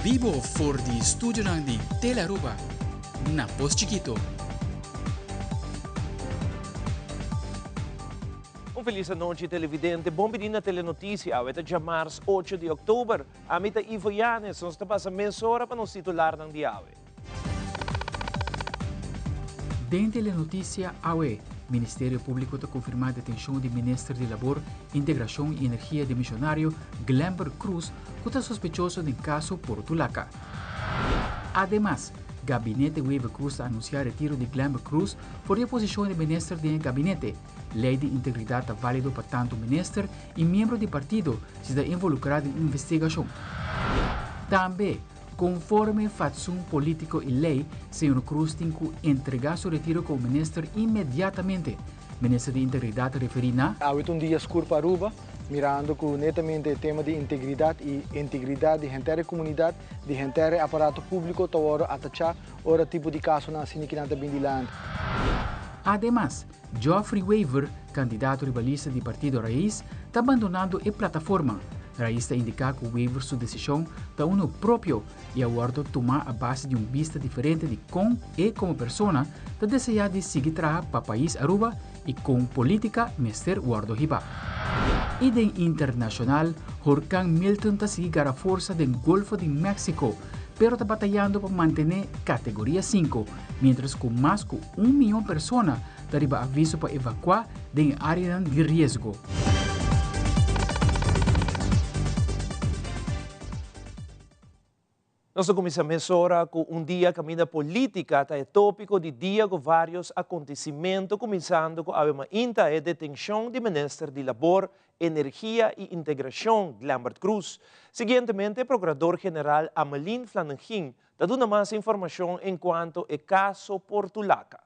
Bibo for di studionan di Telearuba na Pos Chikito. Un felis anochi televidente, bon bini na Telenoticia, awe ta djamars ocho di oktober. Ami ta Ivo Yanes, nos ta pasa mesora pa nos titularnan di awe. Den Telenoticia awe, Ministerio Publico ta confirma detencion di Minister di Labor, Integracion y Energia demisionario Glenbert Croes cu ta sospechoso den caso Portulaca. Ademas, Gabinete Wever-Croes ta anuncia retiro di Glenbert Croes for di e posicion di Minister den e gabinete. Ley di integridad ta valido pa tanto minister y miembro di partido si ta involucra den investigacion. Tambe, conforme fatsoen politico y ley, señor Croes tin cu entrega su retiro como minister inmediatamente. Minister di Integridad ta referi na. Awe ta un dia skur pa Aruba, mirando cu netamente e tema di integridad y integridad di henter e comunidad, di henter e aparato publico ta wordo atacha ora tipo di casonan asina kinan ta bin dilanti. Ademas, Geoffrey Wever, kandidato riba lista di partido Raiz, ta bandonando e plataforma. Raiz ta indiká ku Wever su desishon ta unu propio i a wòrdu tumá a base di un bista diferente di kon e komo persona ta deseá di sigui traha pa pais Aruba i kon polítika mester wòrdu hibá. I den internashonal, horkan Milton ta sigui gara forsa den Golfo di Mexico, pero ta batayando pa mantené kategoria sinku, miéntras ku mas ku un mion persona ta riba aviso pa evakuá den e áreanan di riesgo. Nos ta kuminsá mesora ku un dia kaminda polítika ta e tópiko di dia ku vários akontesimentu kuminsando ku awe mainta e detenshon di minister di Labor, Energia i Integrashon Glenbert Croes. Siguientemente Prokurador General Ameline Flanegin ta duna mas informashon enkuanto e kaso Portulaca.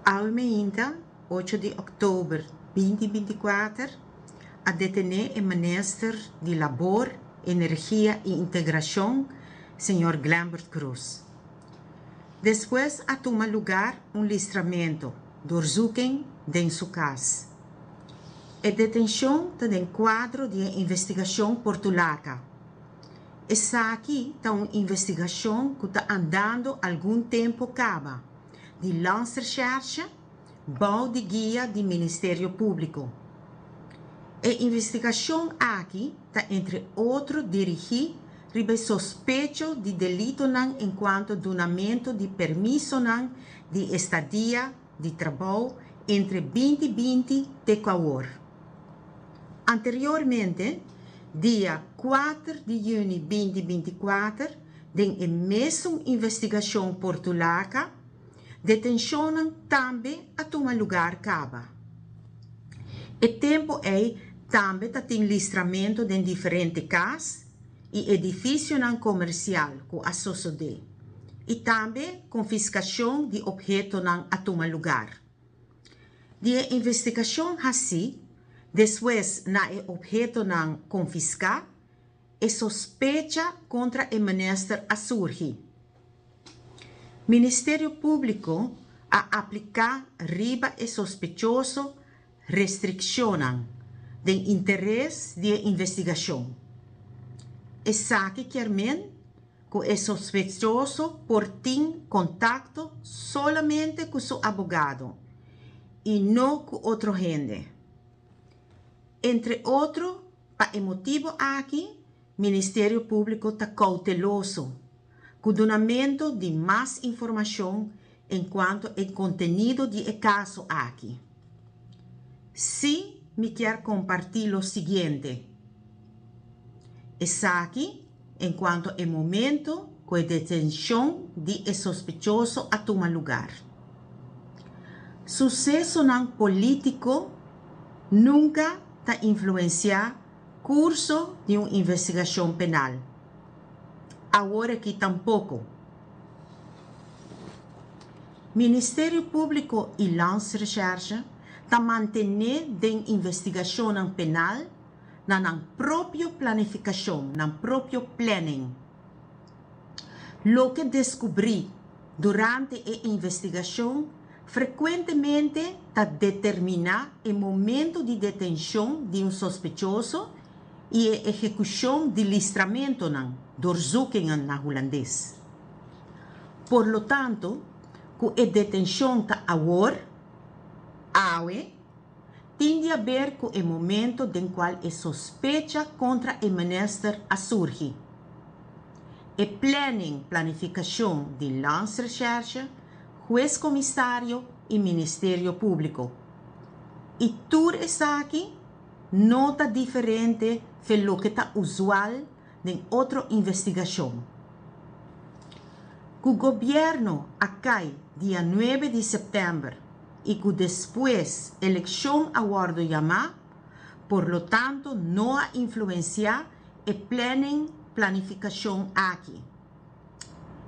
Awe meinta, ocho di òktober binti bintikuater, a detené e minister di Labor, Energia i Integrashon, señor Glenbert Croes. Despues a tuma lugar un listramento, doorzoeking, den su kas. E detenshon ta den kuadro di e investigashon Portulaca. Esaki ta un investigashon ku ta andando algun tempu kaba di Landsrecherche bou di guia di Ministerio Públiko. E investigashon aki ta entre otro dirigí riba e sospecho di delitonan enkuanto dunamentu di permisonan di estadia di trabou entre binti binti te ku awor. Anteriormente, dia kuater di yüni binti 24, den e mesun investigashon Portulaca, detenshonnan tambe a tuma lugar kaba. E tempu ei tambe ta tin listramento den diferente kas i edifisionan komersial ku a sosodé i tambe konfiskashon di ophetonan a tuma lugar. Di e investigashon hasí despues na e ophetonan konfiská, e sospecha kontra e minister a surgi. Ministerio Públiko a apliká riba e sospechoso restrikshonnan den interes di e investigashon. Esaki kier men ku e sospechoso por tin kontakto solamente ku su abogado i no ku otro hende. Entre otro pa e motibu aki Ministerio Públiko ta kouteloso ku dunamentu di mas informashon enkuanto e kontenido di e kaso aki. Sí mi kier kompartí lo siguiente. Esaki enkuanto e momento ku e detenshon di e sospechoso a tuma lugar. Susesonan polítiko nunka ta influensiá kurso di un investigashon penal. Awor aki tampoko. Ministerio Públiko i Landsrecherche ta mantené den investigashonnan penal na nan propio planifikashon, nan propio planning. Loke deskubrí durante e investigashon frekuentemente ta determiná e momento di detenshon di un sospechoso i e ehekushon di listramentonan, doorzoekingen na hulandes. Por lo tanto, ku e detenshon ta awor, awe, tin di haber ku e momento den kual e sospecha kontra e minister a surgi. E planning, planifikashon di Landsrecherche, Hues Komisario i Ministerio Públiko. I tur esaki no ta diferente fe loke ta usual den otro investigashon. Ku gobièrnu a kai dia 9 di sèptèmber i ku despues elekshon a wòrdu yamá, por lo tanto no a influensiá e planning, planifikashon aki.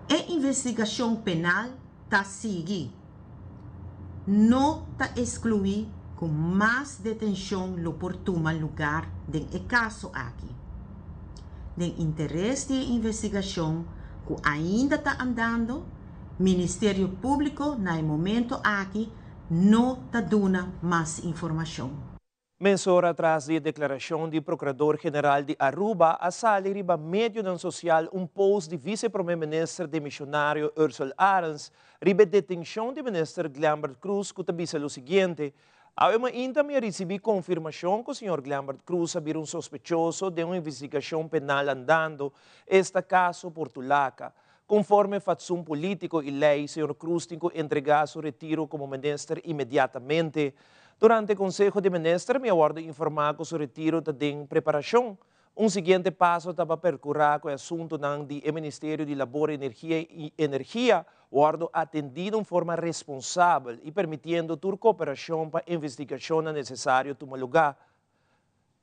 E investigashon penal ta sigui. No ta ekskluí ku mas detenshon lo por tuma lugar den e kaso aki. Den interes di e investigashon ku ainda ta andando, Ministerio Públiko na e momento aki no ta duna mas informashon. Mesora tras di deklarashon di Prokurador General di Aruba a sali riba medionan sosial un post di vice-promé minister demishonario Ursell Arends riba detenshon di minister Glenbert Croes ku ta bisa lo siguiente: "Awe mainta mi a risibí konfirmashon ku señor Glenbert Croes a bira un sospechoso den un investigashon penal andando, esta kaso Portulaca. Konforme fatsoen polítiko i lei, señor Croes tin ku entregá su retiro komo minister inmediatamente. Durante Konseho di Minister mi a wòrdu informá ku su retiro ta den preparashon. Un siguiente paso ta pa perkurá ku e asuntunan di e Ministerio di Labor, Energia i Energia wòrdu atendí den forma responsabel i permitiendo tur kooperashon pa investigashonnan nesesario tuma lugá."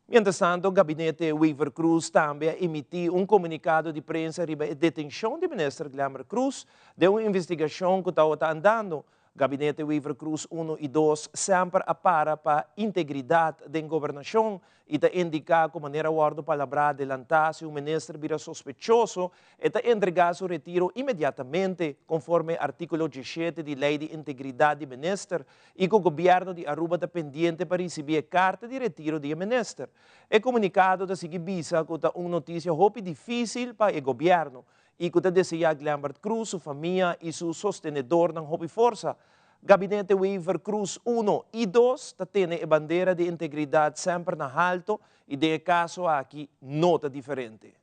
Mientras tanto, Gabinete Wever Croes tambe a emití un komunikado di prensa riba e detenshon di minister Glenbert Croes den un investigashon ku ta andando. Gabinete Wever Croes 1 i 2 semper a para pa integridat den gobernashon i ta indiká ku manera a wòrdu palabrá adelantá, si un minister bira sospechoso, e ta entregá su retiro inmediatamente, konforme artíkulo 17 di Lei di Integridat di Minister, i ku gobièrnu di Aruba ta pendiente pa risibí e karta di retiro di e minister. E komunikado ta sigui bisa ku ta un notisia hopi difísil pa e gobièrnu i ku ta deseá Glenbert Croes, su famia i su sostenedornan hopi forsa. Gabinete Wever Croes 1 i 2 ta tene e bandera di integridat semper na halto i den e kaso aki no ta diferente.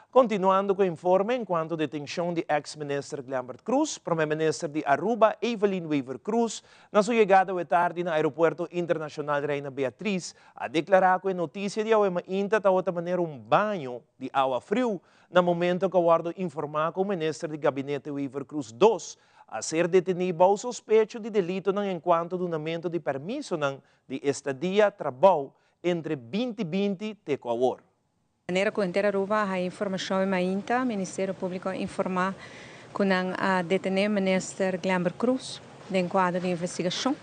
Kontinuando ku e informe enkuanto detenshon di ex-minister Glenbert Croes, Prome Minister di Aruba, Evelyn Wever Croes, na su yegada tardi na Aeropuerto Internashonal Reina Beatriz, a deklará ku e notisia di awe mainta tabata manera un baño di awa friu na momento ku a wòrdu informá ku minister di Gabinete Wever Croes 2 a ser detení bou sospecho di delitonan enkuanto dunamentu di permisonan di estadia trabou entre 2020 te ku awor. Manera ku henter Aruba a haya informashon mainta, Ministerio Públiko a informá ku nan a detené minister Glenbert Croes den kuadro di investigashon.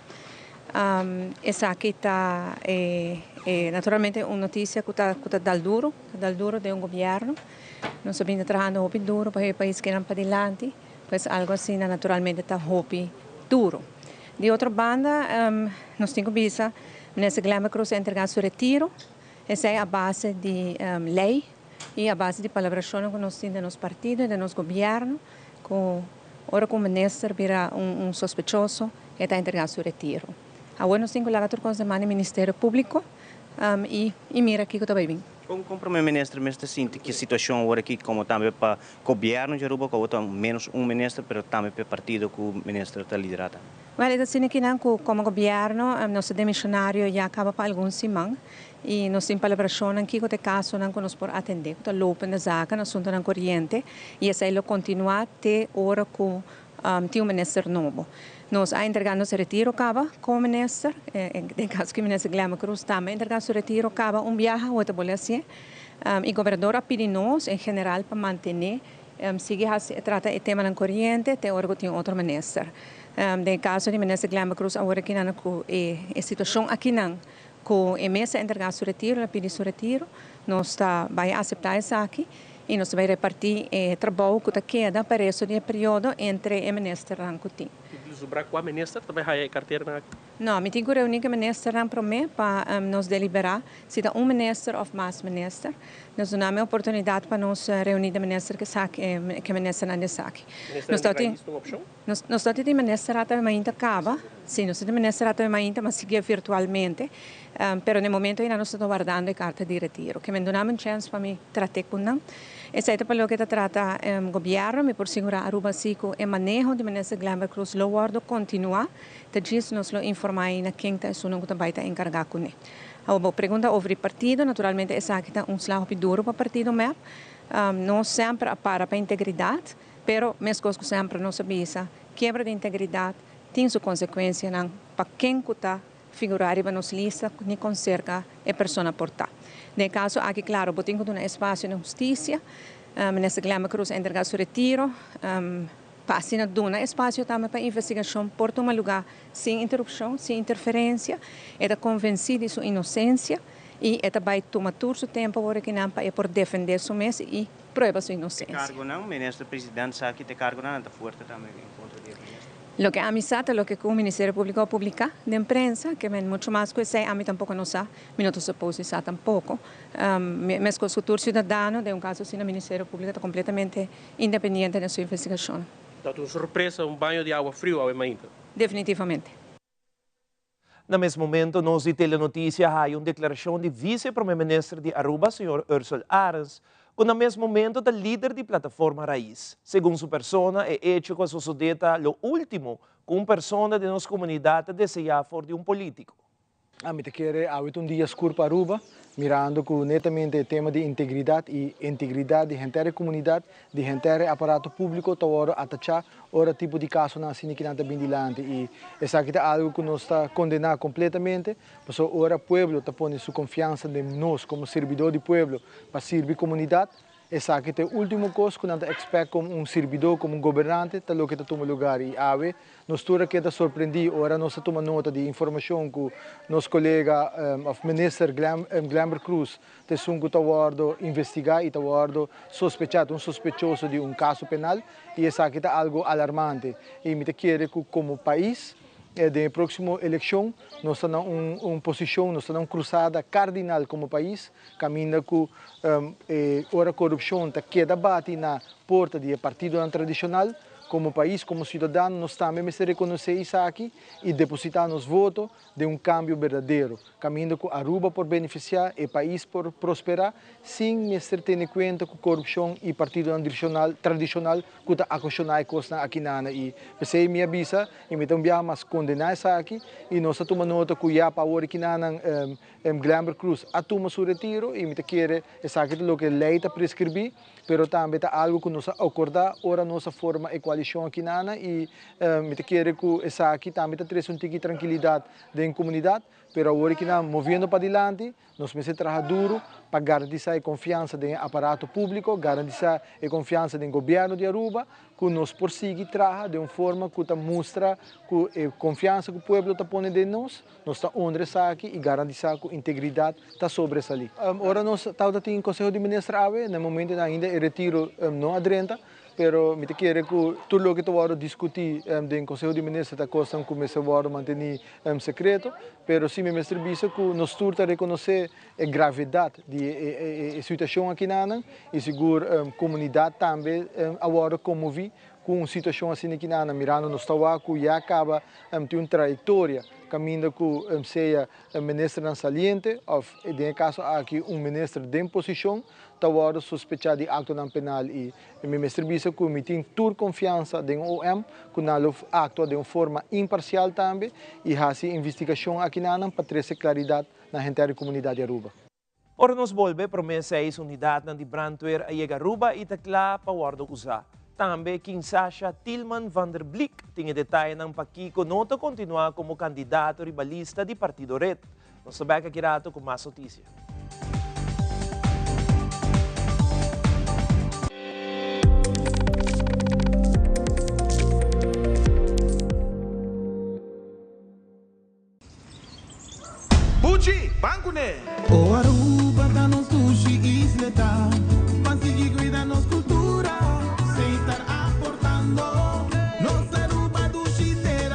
Esaki ta naturalmente un notisia ku ta dal duru, ta dal duru den un gobièrnu. Nos a bini trahando hopi duru pa e pais keda padilanti, pues algu asina naturalmente ta hopi duru. Di otro banda, nos tin ku bisa, minister Glenbert Croes a entregá su retiro. Esei a base di lei i a base di palabrashon ku nos tin den nos partido i den nos gobièrnu, ku ora ku un minister bira un sospechoso, e ta entregá su retiro. Awor nos tin ku laga tur kos den man di Ministerio Públiko i mira kiko ta bai bin. Kon promé minister mester sinti ku e situashon awor aki, komo tambe pa gobièrnu di Aruba, ku ta menos un minister, pero tambe pa e partido ku minister ta liderá tambe? Well, asina ku komo gobièrnu, nos demishonario ya a kaba pa algun siman i nos tin palabrashon aki ku e kasonan ku nos por atendé, ku ta lopende zaken, asuntunan koriente, i esei lo kontinuá te ora ku tin un minister nobo. Nos a entregá nos retiro kaba komo minister, den kaso ku minister Glenbert Croes tambe a entregá su retiro kaba un biaha, awor ta bolbe hasié. I gobernador a pidi nos en general pa mantené, sigui trata e temanan koriente te ora ku tin otro minister. Den kaso di minister Glenbert Croes awor aki nan ku e situashon akinan ku e mes a entregá su retiro, a pidi su retiro, nos ta bai aseptá esaki i nos ta bai repartí e trabou ku ta keda pa resto di e periodo entre e ministernan ku tin. Vislumbra cua minister ta bay haya e carteranan aki? No, mi tin cu reuni cu e ministernan prome pa nos delibera si ta un minister of mas minister. Nos duna mi oportunidad pa nos reuni de minister cu esaki, cu e ministernan di esaki. Ministernan di Raiz ta un opcion? Nos ta tin minister ata mainta caba, si nos ta tin minister ata mainta mas sigui virtualmente, pero na e momento ayina nos ta wardando e carta di retiro. Ke men duna mi un chance pa mi trate cu nan. Esey ta pa loke ta trata gobierno, mi por sigura Aruba si cu e maneho di minister Glenbert Croes lo wordo continua, ta djis nos lo informa ayina ken ta esunnan cu ta bay ta encarga cune. Awor bo pregunta over di partido, naturalmente esaki ta un slag hopi duro pa partido mep, nos semper a para pa integridad, Pero, meskos ku semper nos a bisa, kiebra di integridat tin su konsekuensianan pa ken ku ta figurá riba nos lista ni kon serka e persona por ta. Den e kaso aki, klaro, bo tin ku duna espasio na hustisia. Minister Glenbert Croes a entregá su retiro pa asina duna espasio tambe pa investigashon por tuma lugá sin interupshon, sin interferensia. E ta konvensí di su inosensia i e ta bai tuma tur su tempu awor akinan pa e por defendé su mes i prueba su E inocencia. cargonan, Minister President sa ki te cargonan ta fuerte tambe en contra di e minister. Loke ami sa ta loke cu Ministerio Publico a publica den prensa, ke men mucho mas cu esey ami tampoco no sa, mi no ta suppose di sa tampoco. Mescos cu tur ciudadano, den un caso asina Ministerio Publico ta completamente independiente den su investigacionnan. Ta un sorpresa, un baño di awa friu awe mainta. Definitivamente. Na mes momento nos di Telenoticia haya un declaracion di Vice Prome Minister di Aruba, señor Ursell Arends, cu na mes momento ta lider di Plataforma Raiz. Segun su persona, e hecho cu a sosode ta lo ultimo cu un persona den nos comunidad ta desea for di un politico. Ami ta kere awe ta un dia skur pa Aruba, mirando cu netamente e tema di integridad y integridad di henter e comunidad, di henter e aparato publico ta wordo atacha ora tipo di casonan asina ki nan ta bin dilanti y esaki ta algo cu nos ta condena completamente, pasobra ora pueblo ta pone su confiansa den nos como sirbidor di pueblo pa sirbi comunidad, Esaki ta e ultimo kos ku nan ta expect komo un sirbidó, komo un gobernante, ta loke ta tuma lugar. I awe nos tur a keda sorprendí ora nos a tuma nota di informashon ku nos kolega òf minister Glenbert Croes ta esun ku ta wòrdu investigá i ta wòrdu sospechá, ta un sospechoso di un kaso penal i esaki ta algu alarmante. I mi ta kere ku komo pais Den e próksimo elekshon nos ta na un posishon, nos ta na un krusada kardinal komo pais, kaminda ku e ora korupshon ta keda bati na porta di e partidonan tradishonal, komo pais, komo siudadano nos tambe mester rekonosé esaki i depositá nos voto den un kambio berdadero, kaminda ku Aruba por benefisiá, e pais por prosperá, sin mester tene kuenta ku korupshon i partidonan tradishonal ku ta akoshoná e kosnan aki nana i p'esei mi a bisa i mi ta un biaha mas kondená esaki i nos a tuma nota ku ya pa awor aki nanan Glenbert Croes a tuma su retiro i mi ta kere esaki ta loke lei ta preskribí pero tambe ta algu ku nos a akordá ora nos a forma e koalishon aki nana i mi ta kere ku esaki tambe ta trese un tiki trankilidat den komunidat pero awor aki nan moviendo padilanti Nos mester traha duru pa garantisá e konfiansa den e aparato públiko, garantisá e konfiansa den gobièrnu di Aruba, ku nos por sigui traha den un forma ku ta mustra ku e konfiansa ku pueblo ta pone den nos, nos ta honra esaki i garantisá ku integridat ta sobresalí. Ora nos tabata tin Konseho di Minister awe, na e momentunan ainda e retiro no a drenta, Pero mi ta kere ku tur loke ta wòrdu diskutí den Konseho di Minister ta kosnan ku mester wòrdu mantení sekreto. Pero si mi mester bisa ku nos tur ta rekonosé e gravedat di e situashon akinanan i sigur komunidat tambe a wòrdu konmoví ku un situashon asina akinanan mirando nos ta wak ku ya kaba tin un trayektoria kaminda ku sea ministernan saliente òf den e kaso aki un minister den posishon ta wòrdu sospechá di aktonan penal i mi mester bisa ku mi tin tur konfiansa den OM ku nan lo aktua den un forma imparsial tambe i hasi e investigashon akinanan pa trese klaridat na henter di komunidat di Aruba. Ora nos bolbe, promé seis unidatnan di brandweer a yega Aruba i ta kla pa wòrdu usá. Tambe Kinsasha Tilman van der Blik tin e detayenan pakiko no ta kontinuá komo kandidato riba lista di Partido Red. Nos ta bek aki rato ku mas notisia. Buchi, ban kuné! O Aruba ta nos dushi isleta, ban sigui cuida nos cultura, sey tar aportando nos Aruba dushi tera.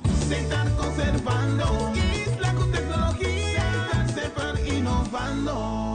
Setar conservando isla cu tecnologia. Setar semper innovando.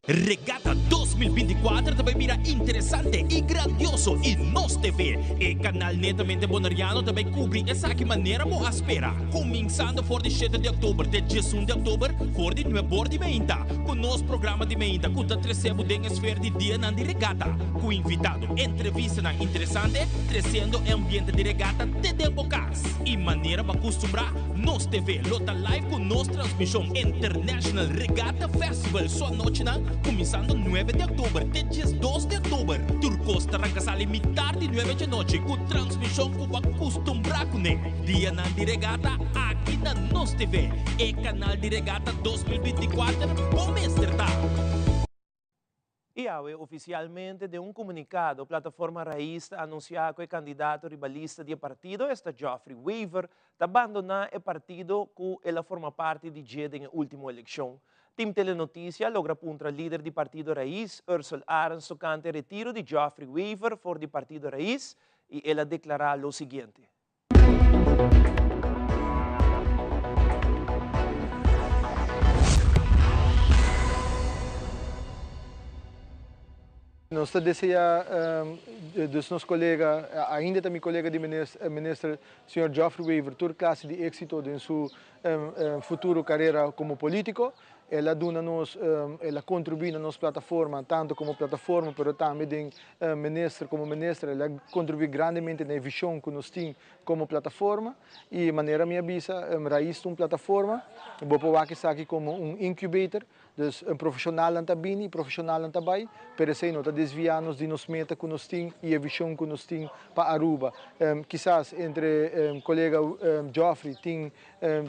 Regata 2024 ta bay bira interesante y grandioso y Nos TV, e canal netamente Boneriano ta bay cubri esaki manera bo a spera. Cuminsando for di shete di october te diesun di october for di nuebor di meinta cu nos programa di meinta cu ta trece bo den e sfera di dianan di regata cu invitado, entrevistanan interesante treciendo e ambiente di regata te den bo cas. Y manera bo a custumbra, Nos TV lo ta live cu nos transmision International Regatta Festival su anochinan cuminsando nuebe di october te diesdos di october. Tur cos ta ranca sali mitar di nuebe djanochi cu transmision cu bo a custumbra cune. Dianan di regata aki na Nos TV, e canal di regata 2024 bo mester ta! I awe ofisialmente den un komunikado Plataforma Raiz ta anunsiá ku e kandidato riba lista di e partido, esta Geoffrey Wever, ta bandoná e partido ku el a forma parti di dje den e último elekshon. Team Telenotisia a logra puntra lider di Partido Raiz, Ursel Arends tokante e retiro di Geoffrey Wever for di Partido Raiz i el a deklará lo siguiente. Nos ta desea dus nos colega, ainda ta mi colega di minister, señor Geoffrey Wever tur clase di exito den su futuro carera como politico. El a duna nos, el a contribui na nos plataforma, tanto como plataforma pero tambe den minister como minister, el a contribui grandemente na e vision cu nos tin como plataforma. Y manera mi a bisa, Raiz ta un plataforma, bo por wak esaki como un incubator, dus profesionalnan ta bini y profesionalnan ta bay, pero esey no ta desvia nos di nos meta cu nos tin y e vision cu nos tin pa Aruba. Kisas entre colega Geoffrey tin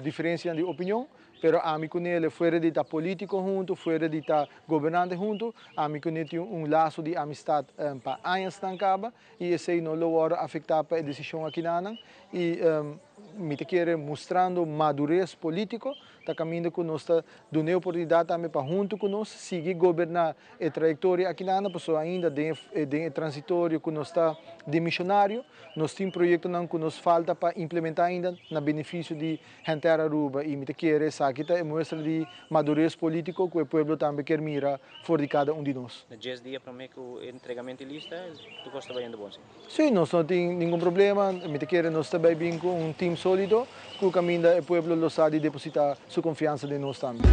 diferencianan di opinion, Pero ami ku Nele, fuera di ta polítiko huntu, fuera di ta gobernante huntu, ami ku ne tin un laso di amistat pa añasnan kaba i esei no lo wòrdu afektá pa e desishon akinanan. I mi ta kere mustrando madures polítiko ta kaminda ku nos ta duna e oportunidat tambe pa huntu ku nos sigui goberná e trayektoria akinanan, pasobra ainda den e transitorio ku nos ta demishonario, nos tin proyektonan ku nos falta pa implementá ainda na benefisio di Henter Aruba y mi ta kere esaki ta e muestra di madurez politico cu e pueblo tambe kier mira for di cada un di nos. Na dies dia prome cu e entregamento di lista, tur cos ta bayendo bon, si? Si, nos no tin ningun problema. Mi ta kere nos ta bay bin cu un team solido cu caminda e pueblo lo sa di deposita su confiansa den nos tambe.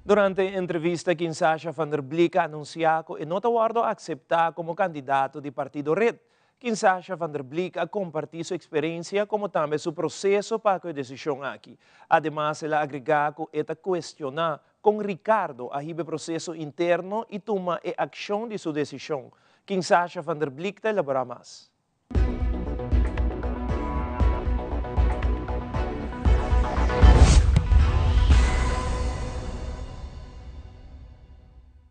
Durante e entrevista Kinsasha van der Blik a anunsiá ku e no ta wòrdu akseptá komo kandidato di partido red. Kinsasha van der Blik a kompartí su eksperensia komo tambe su proseso pa ku e desishon aki. Ademas el a agregá ku e ta kuestioná kon Ricardo a hiba e proseso interno i tuma e akshon di su desishon. Kinsasha van der Blik ta elaborá mas.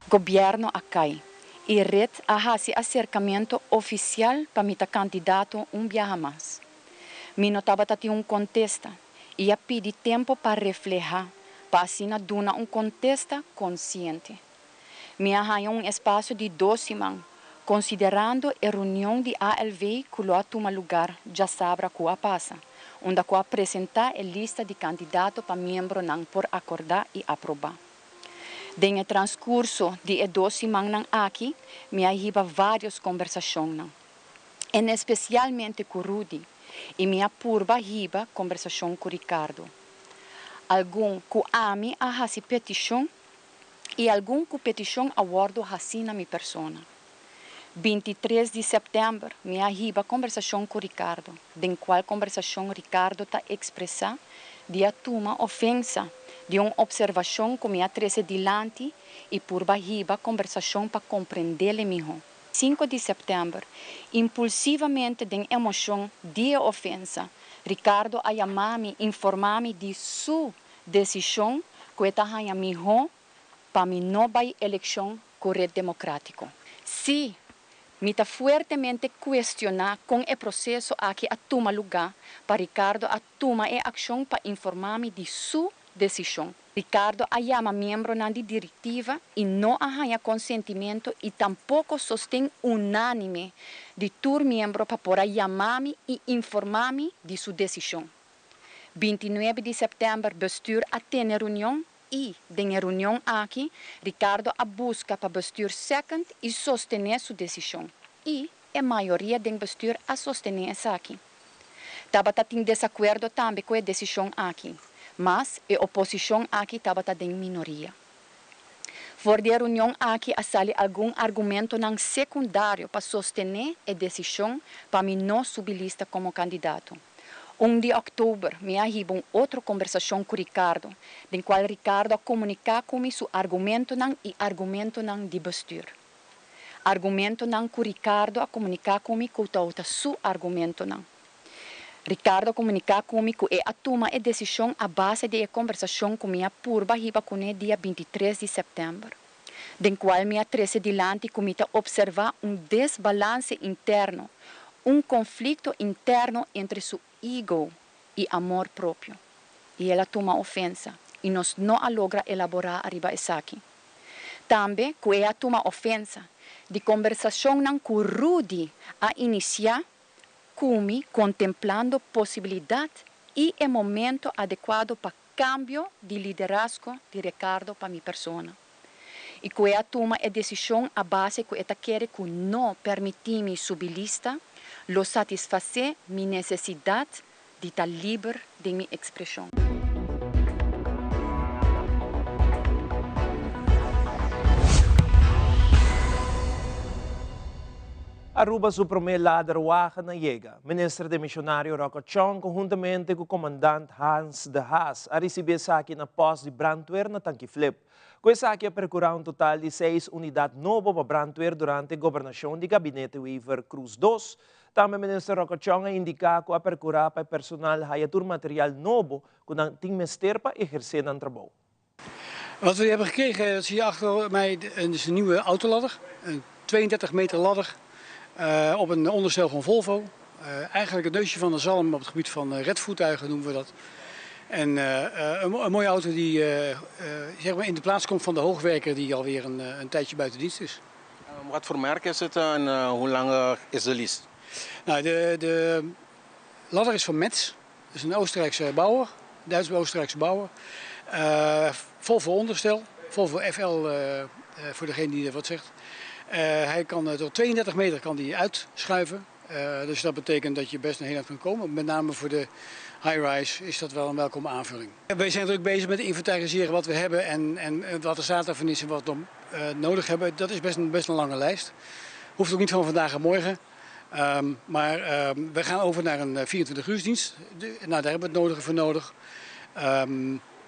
Gobierno a cay y red a haci acercamento oficial pa mi ta candidato un biaha mas. Mi no tabata tin un contesta y a pidi tempo pa refleha pa asina duna un contesta consciente. Mi a haña un espacio di dos siman, considerando e reunion di ALV cu lo a tuma lugar djasabra cu a pasa, unda cu a presenta e lista di candidato pa miembronan por acorda y aproba. Den e transcurso di e dos simannan aki mi a hiba varios conversacionnan, en especialmente cu Rudy, y mi a purba hiba conversacion cu Ricardo. Algun cu ami a haci peticion. I algun ku petishon a wòrdu hasí na mi persona. 23 di sèptèmber mi a hiba kombersashon ku Ricardo, den kual kombersashon Ricardo ta ekspresá di a tuma ofensa di un opservashon ku mi a trese dilanti i purba hiba kombersashon pa komprendele mihó. 5 di sèptèmber, impulsivamente den emoshon di e ofensa, Ricardo a yama mi informá mi di su desishon ku e ta haña mihó pa mi no bai elekshon ku Red Demokratiko. Sí, mi ta fuertemente kuestioná kon e proseso aki a tuma lugá pa Ricardo a tuma e akshon pa informá mi di su desishon. Ricardo a yama miembronan di direktiva i no a haña konsentimentu i tampoko sosten unánime di tur miembro pa por a yama mi i informá mi di su desishon. 29 di sèptèmber bestür a tene reunion i den e reunion aki Ricardo a buska pa bestür second i sostené su desishon i e mayoria den bestür a sostené esaki. Tabata tin desakuerdo tambe ku e desishon aki, mas e oposishon aki tabata den minoria. For di e reunion aki a sali algun argumentonan sekundario pa sostené e desishon pa mi no subi lista komo kandidato. 1 di òktober mi a hiba un otro kombersashon ku Ricardo, den kual Ricardo a komuniká ku mi su argumentonan i argumentonan di bestür. Argumentonan ku Ricardo a komuniká ku mi ku tabata su argumentonan. Ricardo a komuniká ku mi ku e a tuma e desishon a base di e kombersashon ku mi a purba hiba kuné dia 23 di sèptèmber, den kual mi a trese dilanti ku mi ta opservá un desbalanse interno, un konflikto interno entre su ego i amor propio. I el a tuma ofensa i nos no a logra elaborá ariba esaki. Tambe ku e a tuma ofensa di kombersashonnan ku Rudy a inisiá ku mi kontemplando posibilidat i e momento adekuado pa kambio di liderazgo di Ricardo pa mi persona. I ku e a tuma e desishon a base ku e ta kere ku no permití mi subi lista lo satisfasé mi nesesidat di ta liber den mi ekspreshon. Aruba su prome ladderwagen a yega. Minister demisionario Rocco Tjon conhuntamente cu comandant Hans de Haas a ricibi esaki na post di brandweer na Tanki Flip. Cu esaki a percura un total di seis unidad nobo pa brandweer durante gobernacion di Gabinete Wever Croes dos. Tambe Minister Rocco Tjon a indica cu a percura pa e personal haya tur material nobo cu nan tin mester pa eherce nan trabou. Wat we hebben gekregen, dat zie je achter mij, is een nieuwe autoladder. Een 32 meter ladder op een onderstel van Volvo. Eigenlijk het neusje van de zalm op het gebied van redvoertuigen noemen we dat. En een mooie auto die zeg maar in de plaats komt van de hoogwerker die alweer een tijdje buiten dienst is. Wat voor merk is het en hoe lang is de lease? Nou, de ladder is van Metz. Dat is een Oostenrijkse bouwer, Duits-Oostenrijkse bouwer. Volvo onderstel, Volvo FL voor degene die er wat zegt. Hij kan tot 32 meter kan die uitschuiven. Dus dat betekent dat je best een heel eind kunt komen. Met name voor de high-rise is dat wel een welkome aanvulling. Wij zijn druk bezig met inventariseren wat we hebben en wat de staat daarvan is en wat we nodig hebben. Dat is best een lange lijst. Hoeft ook niet van vandaag en morgen. Maar we gaan over naar een 24-uursdienst. Nou, daar hebben we het nodige voor nodig.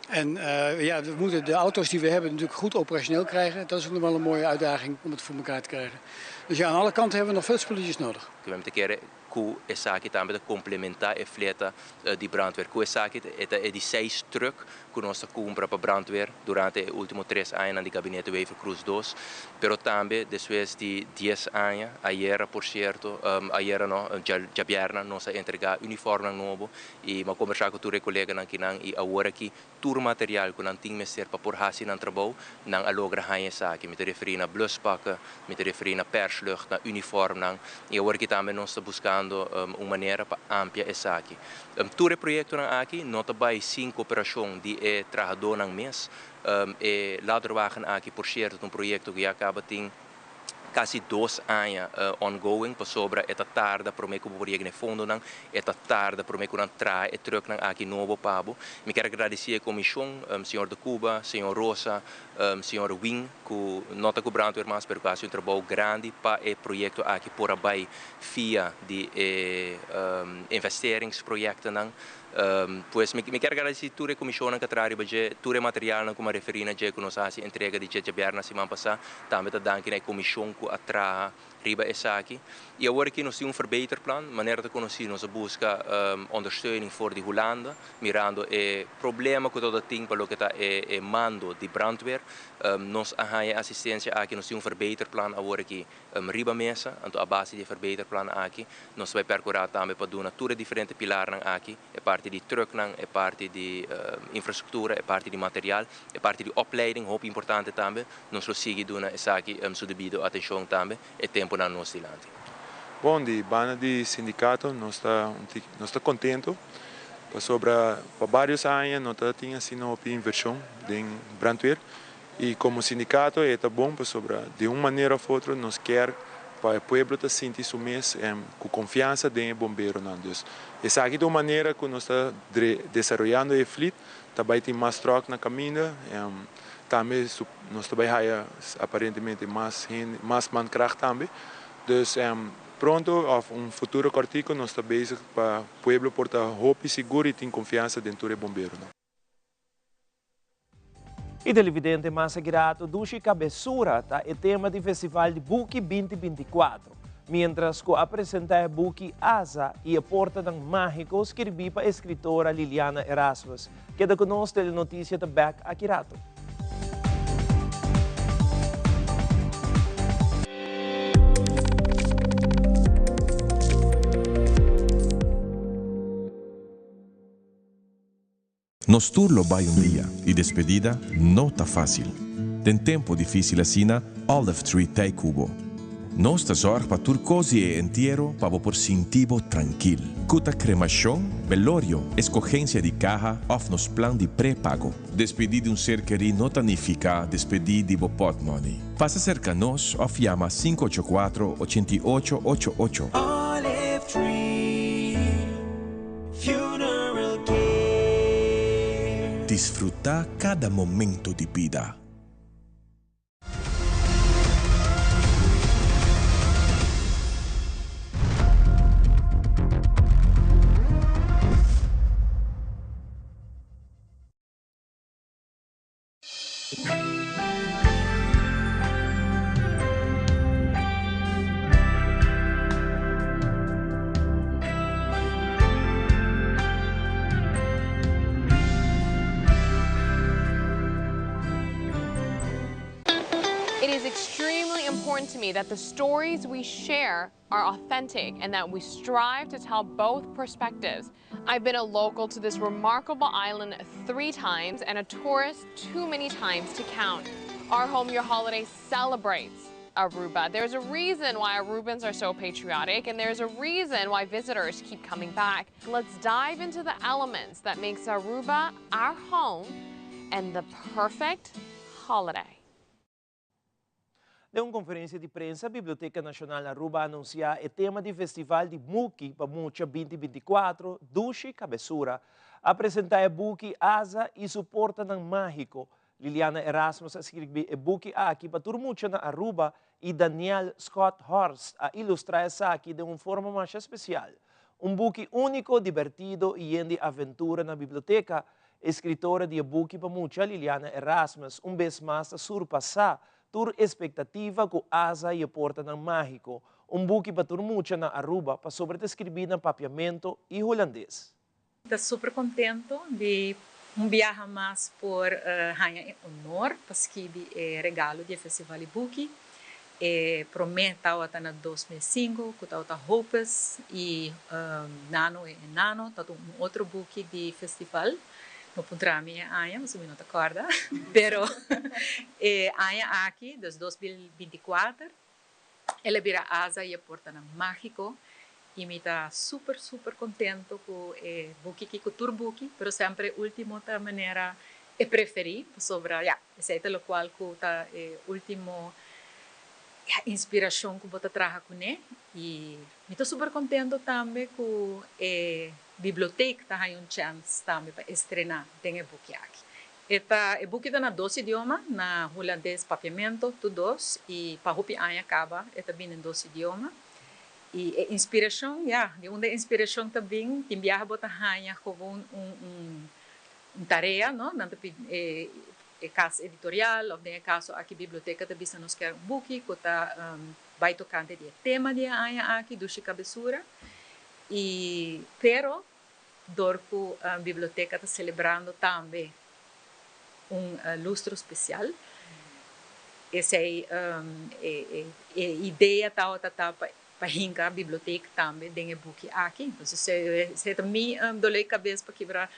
En ja, we moeten de auto's die we hebben natuurlijk goed operationeel krijgen. Dat is ook nog wel een mooie uitdaging om het voor elkaar te krijgen. Dus ja, aan alle kanten hebben we nog veel spulletjes nodig. We hebben te ku esaki tambe ta complementa e fleta di brandweer. Ku esaki ta e di 6 truck ku nos a cumpra pa brandweer durante e ultimo 3 añanan di gabinete Wever Croes 2. Pero tambe despues di 10 aña, ayera por cierto, ayera no, djabièrnè nos a entrega uniformnan nobo y mi a conversa cu tur e coleganan kinan y awor aki tur material cu nan tin mester pa por haci nan trabou, nan a logra haña esaki. Mi ta referi na bluspakken, mi ta referi na perslucht, na uniformnan y awor aki tambe nos ta buscando un manera pa amplia esaki. Tur e proyectonan aki no ta bay sin cooperacion di e trahadornan mes. E ladderwagen aki, por cierto, ta un proyecto cu ya caba tin Kasi dos aña ongoing pasobra e ta tarda prome ku bo por yega na e fondonan, e ta tarda prome ku nan traha e trucknan aki nobo pa bo. Mi kier a gradisí e komishon, señor De Cuba, señor Rosa, señor Win ku no ta ku brandweer mas pero ku a hasi un trabou grandi pa e proyekto aki por a bai via di e investeringsprojectennan. Pues mi kier gradisí tur e komishonnan ku a traha riba dje, tur e materialnan ku mi a referí na dje ku nos a hasi entrega di dje djabièrnè siman pasá. Tambe ta danki na e komishon ku a traha riba esaki. I awor aki nos tin un verbeterplan. Manera ta konosí nos a buska ondersteuning for di Hulanda, mirando e problema ku tabata tin pa loke ta e mando di brandweer. Nos a haña e asistensia aki, nos tin un verbeterplan awor aki riba mesa. Anto a base di e verbeterplan aki nos ta bai perkurá tambe pa duna tur e diferente pilarnan aki. E parti di trucknan, e parti di infrastructura, e parti di material, e parti di opleiding, hopi importante tambe. Nos lo sigui duna esaki su debido atencion tambe e temponan nos dilanti. Bon, di banda di sindicato nos ta nos ta contento pasobra pa varios aña no ta tin asina hopi inversion den brandweer y como sindicato e ta bon pasobra di un manera of otro nos kier pa e pueblo ta sinti su mes cu confiansa den e bomberonan. Dus esaki ta un manera cu nos ta desaroyando e fleet, ta bay tin mas truck na caminda, tambe nos ta bay haya aparentemente mas hende, mas mankracht tambe. Dus pronto of un futuro cortico nos ta bezig pa pueblo por ta hopi sigur y tin confiansa den tur e bomberonan. Y televidente mas grato, Dushi Cabesura ta e tema di Festival di Buki 2024. Mientras cu a presenta e buki Aza y e Portanan Magico skirbi pa escritora Liliana Erasmus. Keda cu nos, Telenoticia ta bek aki rato. Nos tur lo bai un dia y despedida no ta facil. Den tempo dificil asina, Olive Tree t'ey cu bo. Nos ta zorg pa tur cos di e entiero pa bo por sinti bo trankil. Cu ta cremacion, belorio, escogencia di caha of nos plan di pre-pago. Despedi di un ser keri no ta nifica despedi di bo portmoney. Pasa cerca nos of yama 584 88 88. Olive Tree Funeral Care. Disfruta cada momento di bida. It is extremely important to me that the stories we share are authentic and that we strive to tell both perspectives. I've been a local to this remarkable island three times and a tourist too many times to count. Our Home Your Holiday celebrates Aruba. There's a reason why Arubans are so patriotic and there's a reason why visitors keep coming back. Let's dive into the elements that makes Aruba our home and the perfect holiday. Den un conferencia di prensa, Biblioteca Nacional Aruba a anuncia e tema di Festival di Buki pa Mucha 2024, Dushi Cabesura. A presenta e buki Aza y su Portanan Magico. Liliana Erasmus a skirbi e buki aki pa tur mucha na Aruba y Daniel Scott Horst a ilustra esaki den un forma masha special. Un buki unico, dibertido y yen di aventura na biblioteca. Escritora di e buki pa mucha, Liliana Erasmus, un bes mas ta surpasa tur expectativa cu Aza y e Portanan Magico, un buki pa tur mucha na Aruba pasobra ta scribi na Papiamento y Hulandes. Ta super contento di un biaha mas por haña e honor pa skibi e regalo di e Festival di Buki. E prome tawata na 2005 cu tawata Hopes y Nano e Enano, tawata un otro buki di festival. No puntra mi e aña pasobra mi no ta corda, pero e aña aki, dus 2024, el a bira Aza y e Portanan Magico y mi ta super super contento cu e buki aki, cu tur buki, pero semper e ultimo ta manera e preferi, pasobra ya, esey ta locual cu ta e ultimo. Ya, inspirashon ku bo ta traha kuné i mi ta super kontento tambe ku e bibliotek ta haña un chèns tambe pa estrená den e buki aki. E ta e buki ta na dos idioma, na hulandes, papiamento, tur dos i pa hopi aña kaba e ta bini den dos idioma. I e inspirashon, ya, di unda e inspirashon ta bin, tin biaha bo ta haña gewoon un un un tarea, no, nan ta pidi e e kas editorial òf den e kaso aki biblioteka ta bisa nos kier un buki ku ta bai tokante di e tema di e aña aki, Dushi Kabesura. I pero dor ku biblioteka ta selebrando tambe un lustro spesial, esei e idea tabata ta pa hinka bibliotek tambe den e buki aki. Entonces esei ta mi dolé kabes pa kibra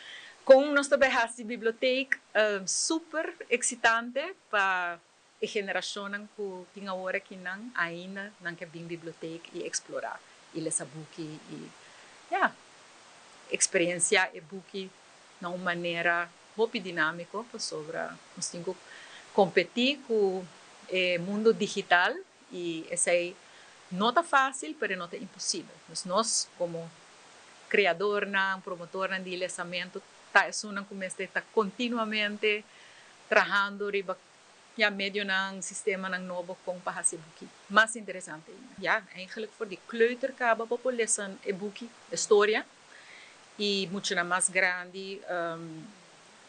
kon nos ta bai hasi bibliotek super eksitante pa e generashonnan ku tin awor akinan ainda nan ke bin bibliotek i eksplorá i lesa buki i ya eksperensiá e buki na un manera hopi dinámiko pasobra nos tin ku kompetí ku e mundu digital i esei no ta fásil pero e no ta imposibel. Dus nos komo kreadornan, promotornan di lesamentu ta esunnan ku mester ta kontinuamente trahando riba ya medionan, sistemanan nobo kon pa hasi e buki mas interesante ainda. Ya, eigenlijk for di kleuter kaba bo por lesa e buki, e storia, i muchanan mas grandi,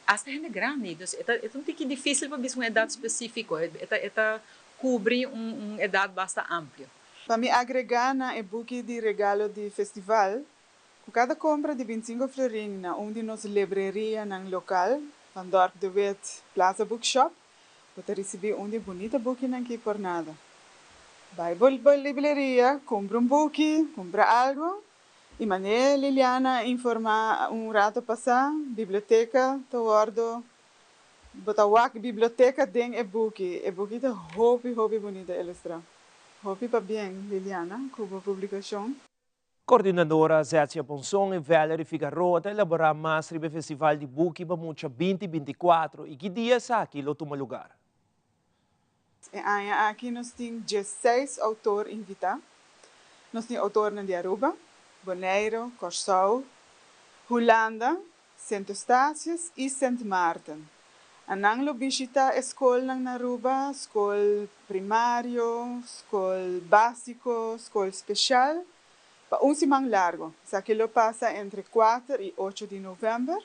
asta hende grandi. Dus e ta e ta un tiki dificil pa bisa un edad specifico, e ta e ta cubri un un edad basta amplio. Pa mi agrega na e buki di regalo di festival, Ku kada kompra di bintisinko florin na un di nos lebrerianan lokal, Van Dorp de Wit, Plaza Bookshop, bo ta risibí un di e bunita bukinan ki por nada. Bai bo libreria, kumpra un buki, kumpra algu, i manera Liliana a informá un rato pasá, biblioteka ta wòrdu, bo ta wak biblioteka den e buki. E buki ta hopi, hopi bunita ilustrá. Hopi pabien, Liliana, ku bo publikashon. Coordinadora Zetsia Ponson y Valerie Figaroa ta elabora mas riba e Festival di Buki pa Mucha 2024 y ki dia esaki lo tuma lugar. E aña aki nos tin diesseis outor invitá. Nos tin outornan di Aruba, Boneiru, Kòrsou, Hulanda, Sint Eustatius y Sint Maarten. Anan lo bishita e skolnan na Aruba, skol primario, skol básiko, skol speshal, pa un siman largo. Esaki lo pasa entre kuater y ocho di novèmber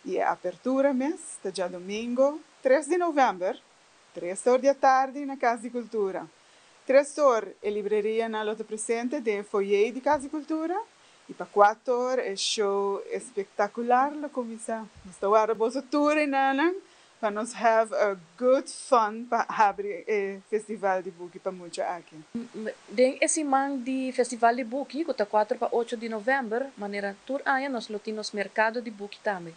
y e apertura mes ta djadomingo tres di novèmber, tres or di atardi na Kas di Kultura. Tres or e librerianan lo ta presente den e foyer di Kas di Kultura y pa kuater or e show espektakular lo kuminsá. Nos ta warda boso tur enanan pa nos have a good fun pa habri e festival di buki pa mucha aki. Den e siman di Festival di Buki, ku ta kuater pa ocho di novèmber, manera tur aña nos lo tin nos merkado di buki tambe.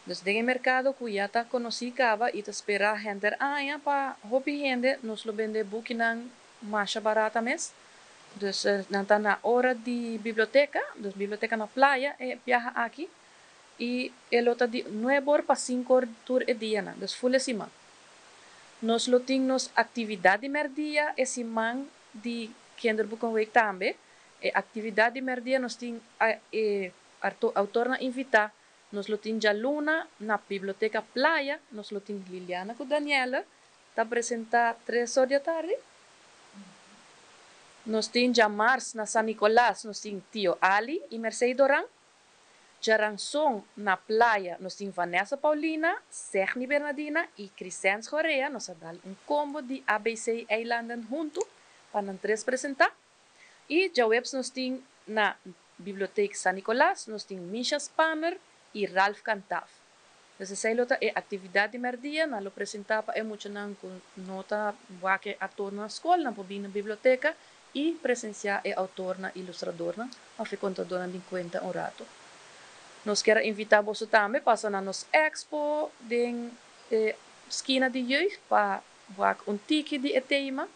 Dus den e merkado ku ya ta konosí kaba i ta sperá henter aña pa hopi hende, nos lo bende bukinan masha barata mes. Dus nan ta na ora di biblioteka, dus biblioteka na playa e biaha aki i e lo ta di nuebe or pa sinku or tur e dianan, dus ful e siman. Nos lo tin nos aktividat di mèrdia e siman di Kinderboekenweek tambe. E aktividat di mèrdia nos tin e outornan invitá. Nos lo tin djaluna na Biblioteca Playa, nos lo tin Liliana cu Danielle ta presenta tres or di atardi. Nos tin djamars na San Nicolas, nos tin Tio Ali y Mercey Doran. Djaranson na Playa nos tin Vanessa Paulina, Segni Bernadina y Crisens Gorea, nos a dal un combo di ABC Eilanden hunto pa nan tres presenta. Y djaweps nos tin na Bibliotheek San Nicolas nos tin Misha Spanner y Ralph Cantaf. Dus esey lo ta e actividad di merdia, nan lo presenta pa e muchanan cu no ta wak e actornan na scol, nan por bin na biblioteca y presencia e autornan, ilustradornan of e contadornan di cuenta un rato. Nos kier a invita boso tambe pasa na nos expo den e skina di jeugd pa wak un tiki di e tema.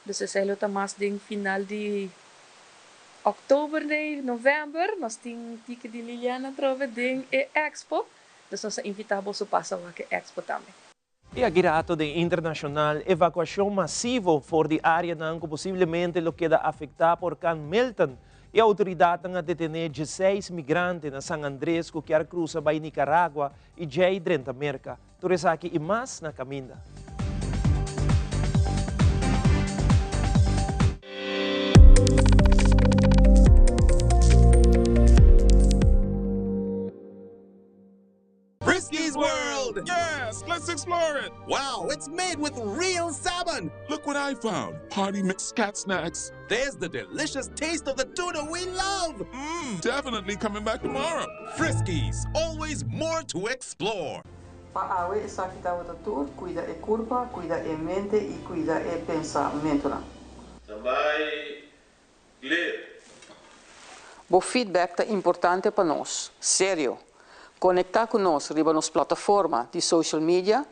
Dus esei lo ta mas den final di oktober nei novèmber. Nos tin tiki di Liliana atrobe den e expo. Dus nos a invitá boso pasa wak e expo tambe. E aki rato den internashonal, evakuashon masivo for di áreanan ku posiblemente lo keda afektá pa orkan Milton. E outoridatnan a detené dieseis migrante na San Andres ku kier krusa bai Nicaragua i djei drenta Merka. Tur esaki i mas na kaminda. Frisky's World! Yes, let's explore it! Wow, it's made with real salmon! Look what I found! Party mix cat snacks. There's the delicious taste of the tuna we love! Mmm, definitely coming back tomorrow. Friskies, always more to explore. Pa awe esaki tabata tur, cuida e curpa, cuida e mente y cuida e pensamentonan. Standby, clear. Bo feedback ta importante pa nos. Serio! Conecta cu nos riba nos plataforma di social media,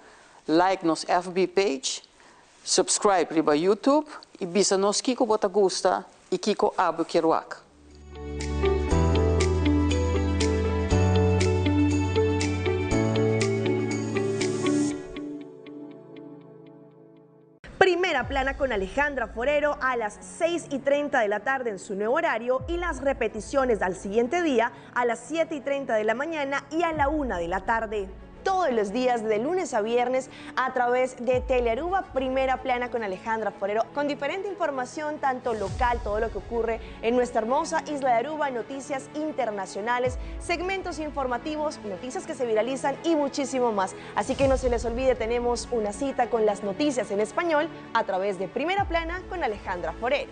like nos FB page, subscribe riba YouTube y bisa nos kico bo ta gusta y kico abo kier wak. Primera Plana con Alejandra Forero a las 6 y 30 de la tarde en su nuevo horario y las repeticiones al siguiente día a las 7 y 30 de la mañana y a la 1 de la tarde todos los días de lunes a viernes a través de Telearuba Primera Plana con Alejandra Forero, con diferente información, tanto local, todo lo que ocurre en nuestra hermosa isla de Aruba, noticias internacionales, segmentos informativos, noticias que se viralizan y muchísimo más. Así que no se les olvide, tenemos una cita con las noticias en español a través de Primera Plana con Alejandra Forero.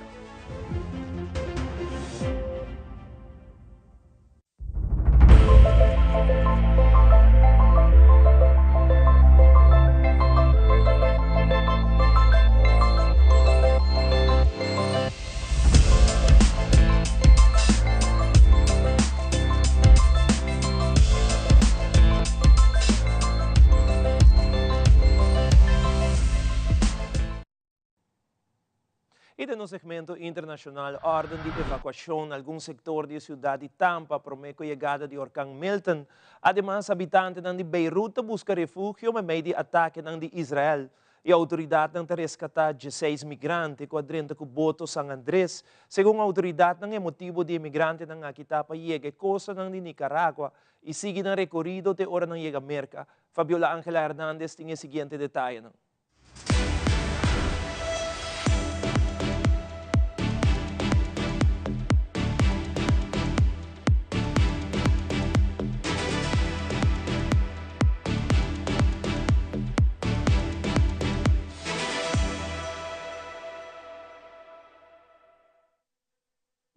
I den nos segmento internashonal, órden di evakuashon na algun sektor di e siudat di Tampa promé ku yegada di orkan Milton. Ademas, habitantenan di Beirut ta buska refugio meimei di atakenan di Israel. E outoridatnan ta reskatá dieseis migrante ku a drenta ku boto San Andres. Segun outoridatnan, e motibu di e migrantenan aki ta pa yega e kostanan di Nicaragua i sigui nan rekorido te ora nan yega Merka. Fabiola Angela Hernandez tin e siguiente detayenan.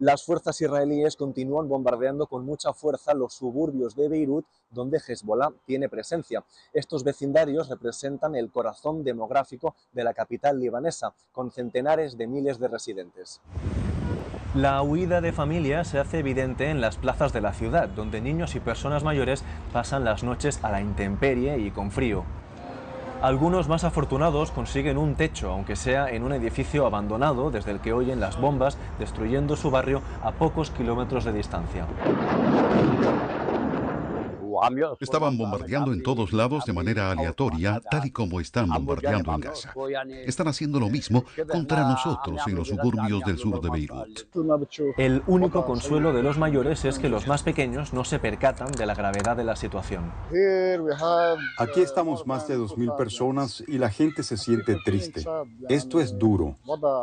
Las fuerzas israelíes continúan bombardeando con mucha fuerza los suburbios de Beirut, donde Hezbollah tiene presencia. Estos vecindarios representan el corazón demográfico de la capital libanesa, con centenares de miles de residentes. La huida de familias se hace evidente en las plazas de la ciudad, donde niños y personas mayores pasan las noches a la intemperie y con frío. Algunos más afortunados consiguen un techo, aunque sea en un edificio abandonado desde el que oyen las bombas destruyendo su barrio a pocos kilómetros de distancia. Estaban bombardeando en todos lados de manera aleatoria, tal y como están bombardeando en Gaza. Están haciendo lo mismo contra nosotros en los suburbios del sur de Beirut. El único consuelo de los mayores es que los más pequeños no se percatan de la gravedad de la situación. Aquí estamos más de 2.000 personas y la gente se siente triste. Esto es duro,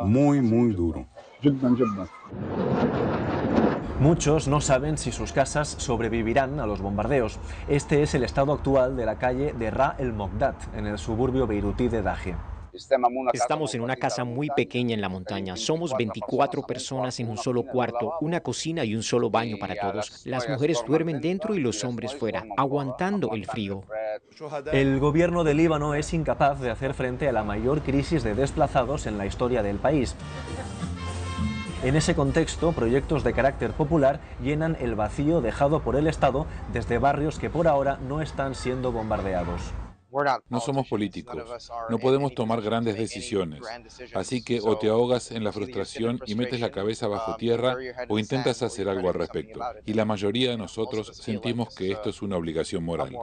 muy, muy duro. Muchos no saben si sus casas sobrevivirán a los bombardeos. Este es el estado actual de la calle de Ra el Mogdad, en el suburbio beirutí de Daje. Estamos en una casa muy pequeña en la montaña. Somos 24 personas en un solo cuarto, una cocina y un solo baño para todos. Las mujeres duermen dentro y los hombres fuera, aguantando el frío. El gobierno de Líbano es incapaz de hacer frente a la mayor crisis de desplazados en la historia del país. En ese contexto, proyectos de carácter popular llenan el vacío dejado por el Estado desde barrios que por ahora no están siendo bombardeados. No somos políticos, no podemos tomar grandes decisiones. Así que o te ahogas en la frustración y metes la cabeza bajo tierra o intentas hacer algo al respecto. Y la mayoría de nosotros sentimos que esto es una obligación moral.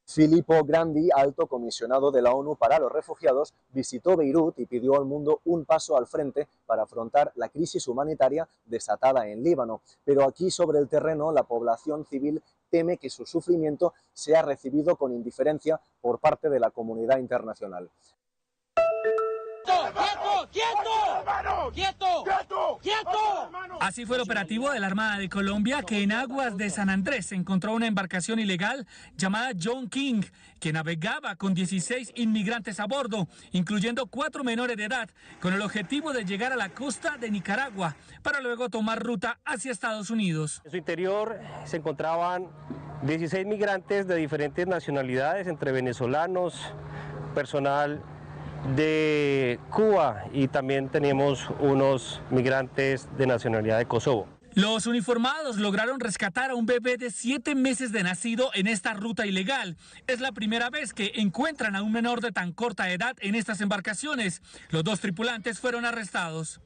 Filippo Grandi, alto comisionado de la ONU para los refugiados, visitó Beirut y pidió al mundo un paso al frente para afrontar la crisis humanitaria desatada en Líbano. Pero aquí sobre el terreno la población civil teme que su sufrimiento sea recibido con indiferencia por parte de la comunidad internacional. ¡Quieto! ¡Quieto! ¡Quieto! ¡Quieto! ¡Quieto! Así fue el operativo de la Armada de Colombia que en aguas de San Andrés encontró una embarcación ilegal llamada John King, que navegaba con 16 inmigrantes a bordo, incluyendo cuatro menores de edad, con el objetivo de llegar a la costa de Nicaragua para luego tomar ruta hacia Estados Unidos. En su interior se encontraban 16 migrantes de diferentes nacionalidades, entre venezolanos, personal de Cuba y también tenemos unos migrantes de nacionalidad de Kosovo. Los uniformados lograron rescatar a un bebé de siete meses de nacido en esta ruta ilegal. Es la primera vez que encuentran a un menor de tan corta edad en estas embarcaciones. Los dos tripulantes fueron arrestados.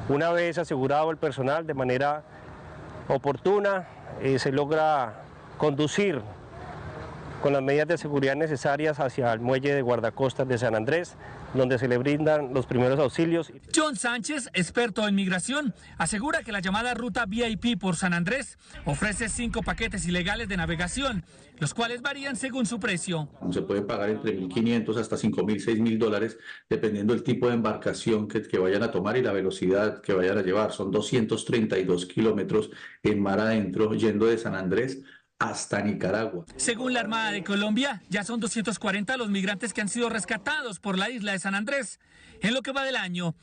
Una vez asegurado el personal de manera oportuna, eh, se logra conducir con las medidas de seguridad necesarias hacia el muelle de guardacostas de San Andrés, donde se le brindan los primeros auxilios. John Sánchez, experto en migración, asegura que la llamada ruta VIP por San Andrés ofrece cinco paquetes ilegales de navegación, los cuales varían según su precio. Se puede pagar entre 1.500 hasta 5.000, 6.000 dólares, dependiendo del tipo de embarcación que, que vayan a tomar y la velocidad que vayan a llevar. Son 232 kilómetros en mar adentro, yendo de San Andrés hasta Nicaragua. Según la Armada de Colombia, ya son 240 los migrantes que han sido rescatados por la isla de San Andrés en lo que va del año.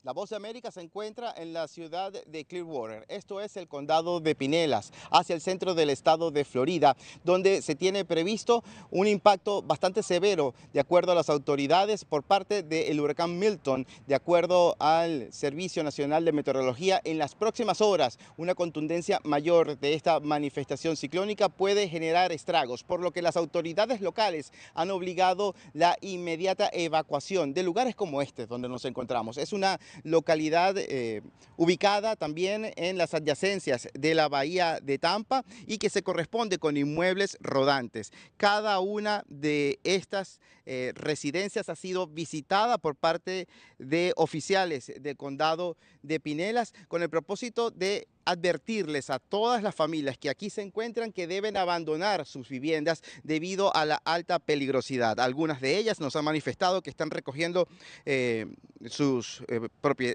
La Voz de América se encuentra en la ciudad de Clearwater, esto es el condado de Pinellas, hacia el centro del estado de Florida, donde se tiene previsto un impacto bastante severo, de acuerdo a las autoridades, por parte del huracán Milton, de acuerdo al Servicio Nacional de Meteorología. En las próximas horas, una contundencia mayor de esta manifestación ciclónica puede generar estragos, por lo que las autoridades locales han obligado la inmediata evacuación de lugares como este donde nos encontramos. Es una localidad eh, ubicada también en las adyacencias de la bahía de Tampa y que se corresponde con inmuebles rodantes. Cada una de estas eh, residencias ha sido visitada por parte de oficiales del condado de Pinelas con el propósito de advertirles a todas las familias que aquí se encuentran que deben abandonar sus viviendas debido a la alta peligrosidad. Algunas de ellas nos han manifestado que están recogiendo eh, sus, eh,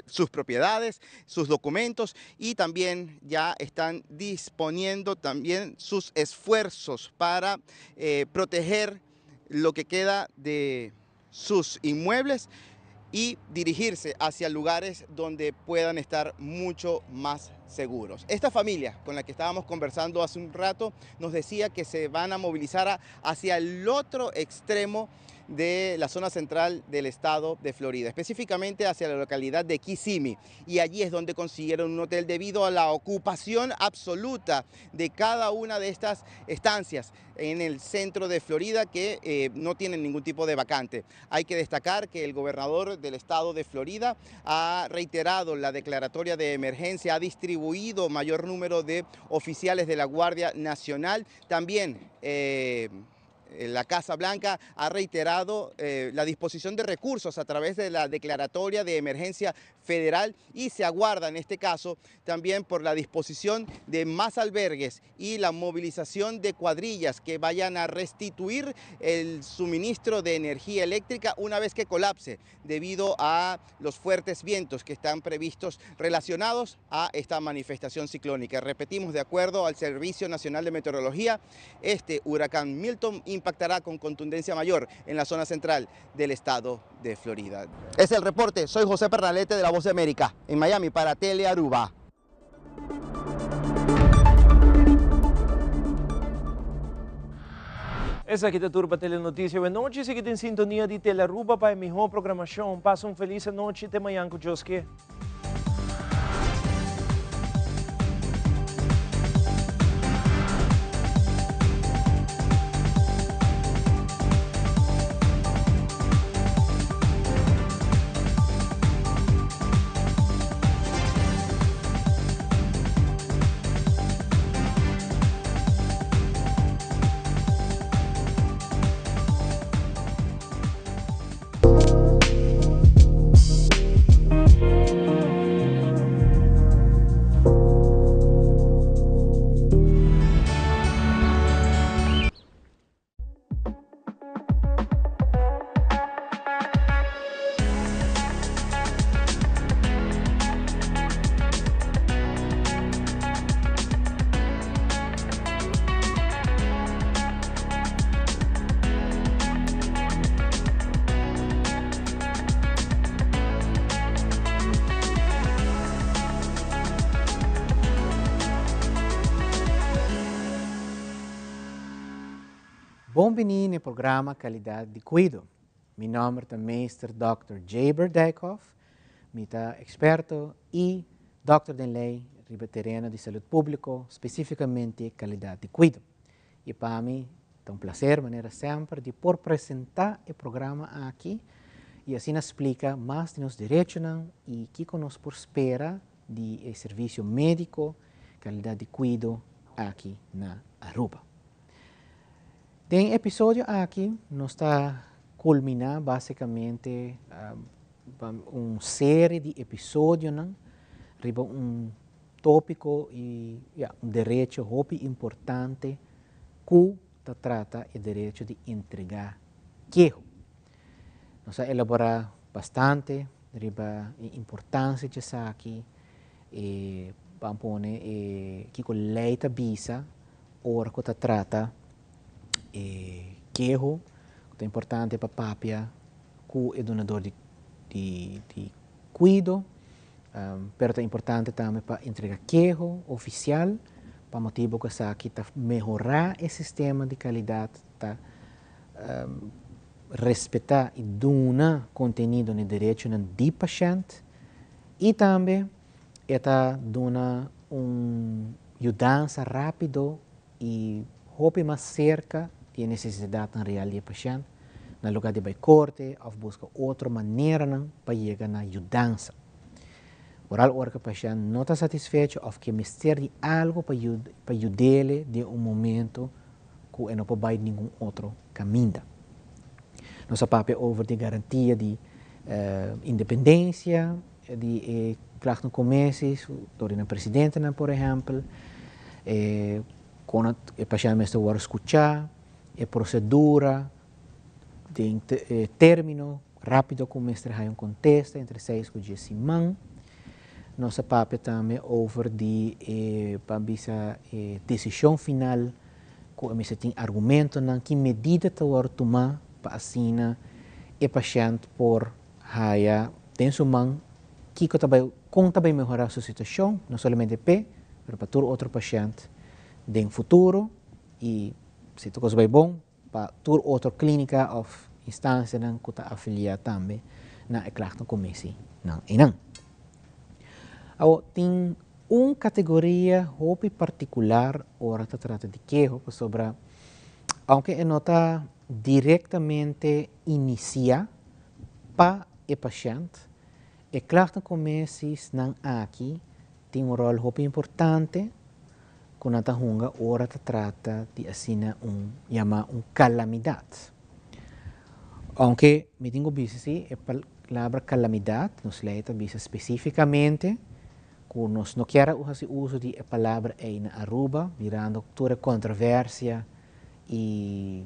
sus propiedades, sus documentos y también ya están disponiendo también sus esfuerzos para eh, proteger lo que queda de sus inmuebles y dirigirse hacia lugares donde puedan estar mucho más seguros. Esta familia con la que estábamos conversando hace un rato nos decía que se van a movilizar hacia el otro extremo de la zona central del estado de Florida, específicamente hacia la localidad de Kissimmee. Y allí es donde consiguieron un hotel debido a la ocupación absoluta de cada una de estas estancias en el centro de Florida que eh, no tienen ningún tipo de vacante. Hay que destacar que el gobernador del estado de Florida ha reiterado la declaratoria de emergencia, ha distribuido mayor número de oficiales de la Guardia Nacional. También eh, la Casa Blanca ha reiterado eh, la disposición de recursos a través de la declaratoria de emergencia federal y se aguarda en este caso también por la disposición de más albergues y la movilización de cuadrillas que vayan a restituir el suministro de energía eléctrica una vez que colapse debido a los fuertes vientos que están previstos relacionados a esta manifestación ciclónica. Repetimos, de acuerdo al Servicio Nacional de Meteorología, este huracán Milton impactará con contundencia mayor en la zona central del estado de Florida. Es el reporte, soy José Pernalete de La Voz de América, en Miami para Tele Aruba. Esaki ta tur pa Telenoticia awe nochi. Sigui den sintonia di Telearuba pa e miho programacion. Pasa un feliz anochi. Te mañan cu Dios ke. Bon bini na programa Calidad di Cuido. Mi nomber ta Meester Dr. Jaber Dijkhoff, mi ta experto y doctor den ley riba tereno di salud publico, specificamente calidad di cuido. Y pa mi ta un placer, manera semper, di por presenta e programa aki y asina splica mas di nos derechonan y kico nos por spera di e servicio medico, calidad di cuido aki na Aruba. Den e episodio aki nos ta culmina basicamente un serie di episodionan riba un topico y, ja, un derecho hopi importante cu ta trata e derecho di entrega keho. Nos a elabora bastante riba e importancia di esaki, e ban pone e kico ley ta bisa ora cu ta trata e keho, cu ta importante pa papia cu e dunador di cuido, pero ta importante tambe pa entrega keho oficial, pa motibo cu esaki ta mehora e sistema di calidad, ta respeta y duna contenido na derechonan di pashent y tambe e ta duna un yudansa rapido y hopi mas cerca di e necesidadnan real di e pashent, na lugar di bay corte of busca otro maneranan pa yega na yudansa. Vooral ora cu e pashent no ta satisfecho of ke mester di algo pa yud'e den un momento cu e no por bay ningun otro caminda. Nos a papia over di garantia di independencia di e klachtencommissies, door di presidentenan, por ehempel, con e pashent mester wordo scucha, e procedura, di termino rapido cu mester haya un contesta entre 6 y 10 siman. Nos a papia tambe over di pa bisa decision final cu mester tin argumentonan, ki medida ta wordo tuma pa asina e pashent por haya den su man kico ta bay, con ta bay mehora su situacion, no solamente p'e, pero pa tur otro pashent den futuro y si tur cos bay bon, pa tur otro clinica of instancianan cu ta afilia tambe na e klachtencommissie nan einan. Awo, tin un categoria hopi particular ora ta trata di keho, pasobra aunke e no ta directamente inicia pa e pashent, e klachtencommissies nan aki tin un rol hopi importante cu nan ta hunga ora ta trata di asina un yama un calamidad. Aunke mi tin cu bisa si, e palabra calamidad, nos ley ta bisa specificamente cu nos no kier haci uso di e palabra ey na Aruba, mirando tur e controversia y